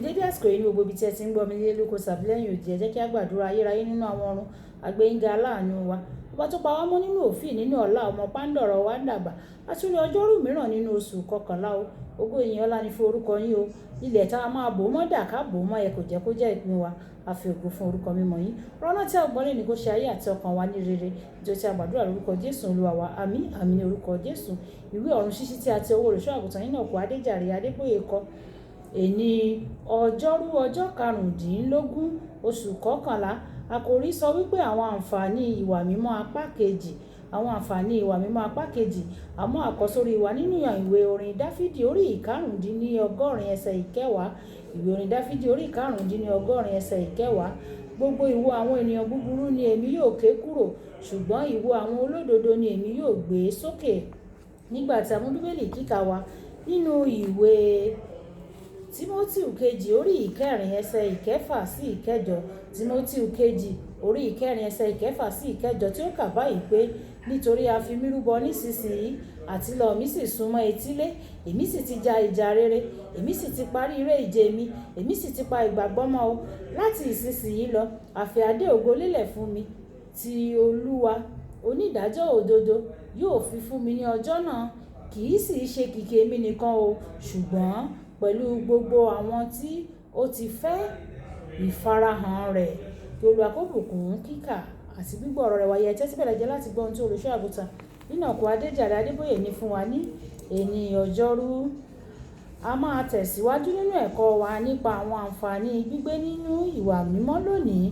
Dédé àsìkò yìí ní gbogbo ibi tí ẹ ti ń gbọ́ mi nílé lóko tàbí lẹ́yìn odi, ẹ jẹ́ kí a gbàdúrà. Ayérayé nínú àwọn ọ̀run, àgbéyìnga aláàánú wa. Ọba tó pa wá mọ́ nínú òfin nínú ọlá ọmọ pàǹdọ̀rọ̀ wa ń dàgbà. A tún rí ọjọ́rú mìíràn nínú oṣù kọkànlá o. Ògo ìyìn ọlá ni fún orúkọ yín o. Ilẹ̀ tá a máa bò mọ́ dà ká bò mọ́ ẹ kò jẹ́ kó jẹ́ ìpín wa. A fi ògo fún orúkọ mímọ́ yín. Ọ̀rọ̀ náà tí a gbọ́ lónìí kó ṣe ayé àti ọkàn wa ní rere. Nítorí tí a gbàdúrà lórúkọ Jésù Olúwa wa. Àmín, àmín ní orúkọ Jésù. Ìwé ọ̀run ṣíṣí tí a ti ọwọ́ olùṣọ́ àgùntàn yín náà kó Adéjàre Adébóyè kọ. Èní ọjọ́rú ọjọ́ karùndínlógún oṣù kọkànlá. Àkòrí sọ wípé àwọn àǹfààní ìwà mímọ́ apá kejì. Àwọn àǹfààní ìwà mímọ́ apá kejì. Àmọ́ àkọ́sórí wa nínú ìwé orin Dáfídì orí ìkarùndínlọ́gọ́rin ẹsẹ̀ ìkẹwàá. Ìwé orin Dáfídì orí ìkarùndínlọ́gọ́rin ẹsẹ̀ ìkẹwàá. Gbogbo ìwo àwọn ènìyàn búburú ni èmi yóò ké kúrò, ṣùgbọ́n ìwo àwọn olódodo ni èmi yóò gbé sókè. Nígbà tí a mú Bíbélì kíkà wa nínú ìwé Tímótíù kejì orí ìkẹrin ẹsẹ̀ ìkẹfà sí ìkẹjọ. Tímótíù kejì orí ìkẹrin ẹsẹ̀ ìkẹfà sí ìkẹjọ tí ó kà báyìí pé, nítorí a fi mí rúbọ nísinsìnyí, àtilọ mi sì súnmọ́ etílé, èmi sì ti ja ìjà rere, èmi sì ti parí eré ìje mi, èmi sì ti pa ìgbàgbọ́ mọ́ o. Láti ìsinsìnyí lọ, a fi adé ògo lélẹ̀ fún mi, tí Olúwa onídàájọ́ òdodo yóò fi fún mi ní ọjọ́ náà. Kì í sì ṣe kìkì èmi nìkan o, ṣùgbọ́n pẹ̀lú gbogbo àwọn tí ó ti fẹ́ ìfarahàn rẹ̀. Kí Olúwa kó bùkún kíkà àti gbígbọ́ ọ̀rọ̀ rẹ̀ wáyé. Ẹ tẹ́tí bẹ̀rẹ̀ jẹ́ láti gbọ́ ohun tí olùṣọ́ àgùntàn Nínàkú Adéjàre Adébóyè ní fún wa ní èní ọjọ́rú. A máa tẹ̀síwájú nínú ẹ̀kọ́ wa nípa àwọn àǹfààní gbígbé nínú ìwà mímọ́ lónìí.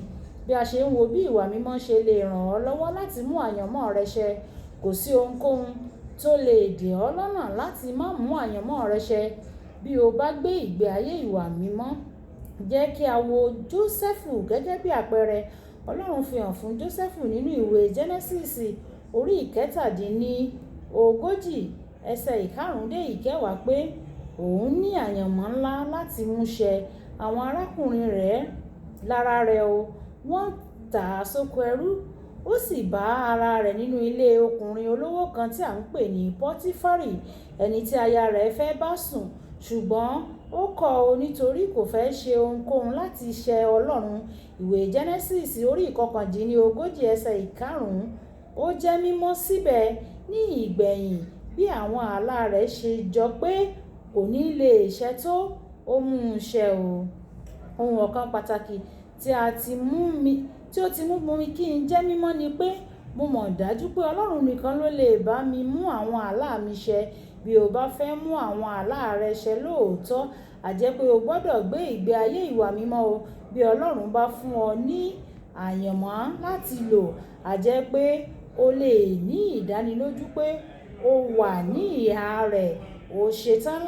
Bí a ṣe ń wo bí ìwà mímọ́ ṣe lè ràn ọ́ lọ́wọ́ láti mú àyànmọ́ rẹ ṣẹ. Kò sí ohunkóhun tó lè dè ọ́ lọ́nà láti má mú àyànmọ́ rẹ ṣẹ bí o bá gbé ìgbé ayé ìwà mímọ́. Jẹ́ kí a wo Jósẹ́fù gẹ́gẹ́ bí àpẹẹrẹ. Ọlọ́run fi hàn fún Jósẹ́fù nínú ìwé Jẹ́nẹ́sísì orí ìkẹtàdínní ogójì ẹsẹ̀ ìkarùn-ún dé ìkẹwàá pé òun ní àyànmọ́ ńlá láti mú ṣẹ. Àwọn arákùnrin rẹ̀ lára rẹ̀ o, wọ́n tà á sóko ẹrú. Ó sì bá ara rẹ̀ nínú ilé ọkùnrin olówó kan tí à ń pè ní Pọtifari, ẹni tí aya rẹ̀ fẹ́ bá sùn, ṣùgbọ́n ó kọ̀ ọ́ nítorí kò fẹ́ ṣe ohunkóhun láti ṣẹ Ọlọ́run. Ìwé Jẹ́nẹ́sísì orí ìkọkàndínní ogójì ẹsẹ̀ ìkarùn-ún. Ó jẹ́ mímọ́ síbẹ̀ ní ìgbẹ̀yìn bí àwọn àlá rẹ̀ ṣe jọ pé kò ní lè ṣẹ tó, ó mú un ṣẹ o. Ohun ọ̀kan pàtàkì tí ó ti mú mi kí n jẹ́ mímọ́ ni pé mo mọ̀ dájú pé Ọlọ́run nìkan ló lè bá mi mú àwọn àlá mi ṣẹ. Bí o bá fẹ́ mú àwọn àlá rẹ ṣẹ lóòótọ́, a jẹ́ pé o gbọdọ̀ gbé ìgbé ayé ìwà mímọ́ o. Bí Ọlọ́run bá fún ọ ní àyànmọ́ láti lò, a jẹ́ pé o lè ní ìdánilójú pé o wà ní ìhà rẹ̀. Ó ṣetán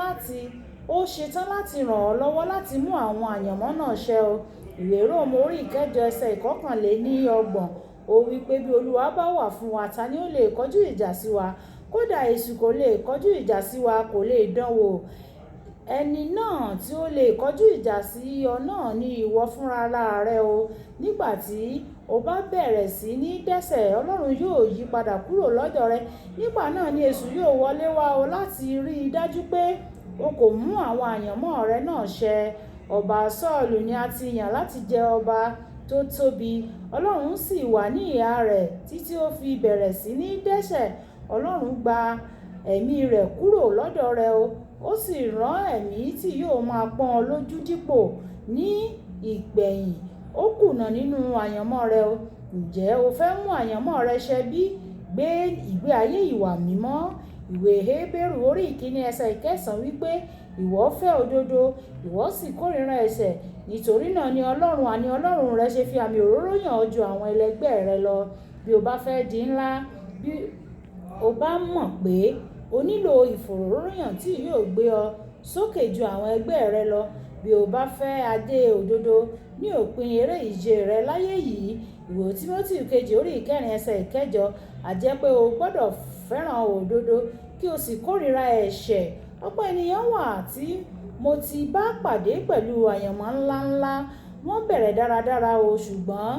láti ràn ọ́ lọ́wọ́ láti mú àwọn àyànmọ́ náà ṣẹ o. Ìwé Róòmù orí ìkẹjọ ẹsẹ̀ ìkọkànléní ọgbọ̀n. Ó wí pé bí Olúwa bá wà fún wa, ta ni ó lè kọjú ìjà sí wa? Kódà èṣù kò lè kọjú ìjà sí wa, kò lè dánwò. Ẹni náà tí ó lè kọjú ìjà sí ọ náà ni ìwọ fúnra rẹ o. Nígbà tí o bá bẹ̀rẹ̀ sí ní dẹ́ṣẹ̀, Ọlọ́run yóò yí padà kúrò lọ́dọ̀ rẹ. Nígbà náà ni èṣù yóò wọlé wá o láti rí i dájú pé o kò mú àwọn àyànmọ́ rẹ náà ṣẹ. Ọba Sọ́ọ̀lù ni a ti yàn láti jẹ ọba tó tóbi. Ọlọ́run sì wà ní ìhà rẹ̀ títí ó fi bẹ̀rẹ̀ sí ní dẹ́ṣẹ̀. Ọlọ́run gba ẹ̀mí rẹ̀ kúrò lọ́dọ̀ rẹ̀ o. Ó sì rán ẹ̀mí tí yóò máa pọ́n ọ lójú dípò. Ní ìgbẹ̀yìn, ó kùnà nínú àyànmọ́ rẹ̀ o. Ǹjẹ́ o fẹ́ mú àyànmọ́ rẹ ṣẹ bí? Gbé ìgbé ayé ìwà mímọ́. Ìwé Hébérù orí ìkíní ẹsẹ̀ ìkẹsàn-án wípé ìwọ fẹ́ òdodo, ìwọ sì kórìíra ẹ̀ṣẹ̀. Nítorí náà ni Ọlọ́run, àní Ọlọ́run rẹ ṣe fi àmì òróró yàn ọ́ ju àwọn ẹlẹgbẹ́ rẹ lọ. Bí o bá fẹ́ di ńlá, bí o bá mọ̀ pé o nílò ìfòróróyàn tí yóò gbé ọ sókè ju àwọn ẹgbẹ́ rẹ lọ. Bí o bá fẹ́ adé òdodo ní òpin eré ìje rẹ láyé yìí, ìwé Tímótíù kejì orí ìkẹrin ẹsẹ̀ ìkẹjọ, a jẹ́ pé o gbọdọ̀ fẹ́ràn òdodo kí o sì kórìíra ẹ̀ṣẹ̀. Ọ̀pọ̀ ènìyàn wà tí mo ti bá pàdé pẹ̀lú àyànmọ́ ńláńlá. Wọ́n bẹ̀rẹ̀ dáradára o, ṣùgbọ́n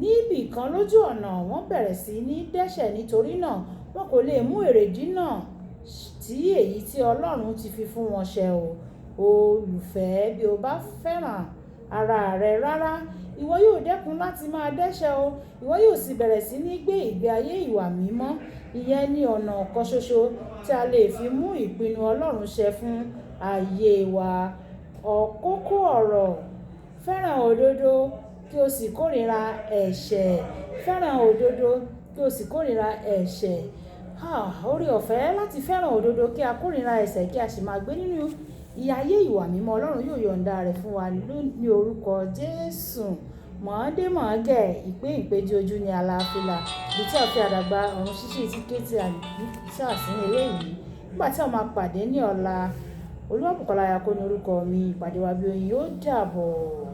níbì kan lójú ọ̀nà wọ́n bẹ̀rẹ̀ sí ní dẹ́ṣẹ̀. Nítorí náà wọn kò lè mú èrèdí náà tí èyí tí Ọlọ́run ti fi fún wọn ṣẹ o. Olùfẹ́, bí o bá fẹ́ràn ara rẹ rárá, ìwọ yóò dẹ́kun láti máa dẹ́ṣẹ̀ o, ìwọ yóò sì bẹ̀rẹ̀ sí ní gbé ìgbé ayé ìwà mímọ́. Ìyẹn ni ọ̀nà kan ṣoṣo tí a lè fi mú ìpinnu Ọlọ́run ṣẹ fún ayé wa. Kókó ọ̀rọ̀: fẹ́ràn òdodo kí o sì kórìíra ẹ̀ṣẹ̀. Fẹ́ràn òdodo kí o sì kórìíra ẹ̀ṣẹ̀. Oore ọ̀fẹ́ láti fẹ́ràn òdodo kí a kórìíra ẹ̀ṣẹ̀ kí a sì máa gbé nínú ayé ìwà mímọ́, Ọlọ́run yóò yọ̀ǹda rẹ̀ fún wa ní orúkọ Jésù. Mọ̀ọ́dé mọ̀ọ́gẹ̀, ìpín ìpéjú ojú ní àlàáfíà. Ibi tí a fi àdàgbà ọ̀run ṣíṣí tí ké tí a sí ní eléyìí. Nígbà tí a máa pàdé ní ọ̀la, Olúwabùkọ́lá Ayako ní orúkọ mi. Ìpàdé wa bí oyin ó dàbọ̀.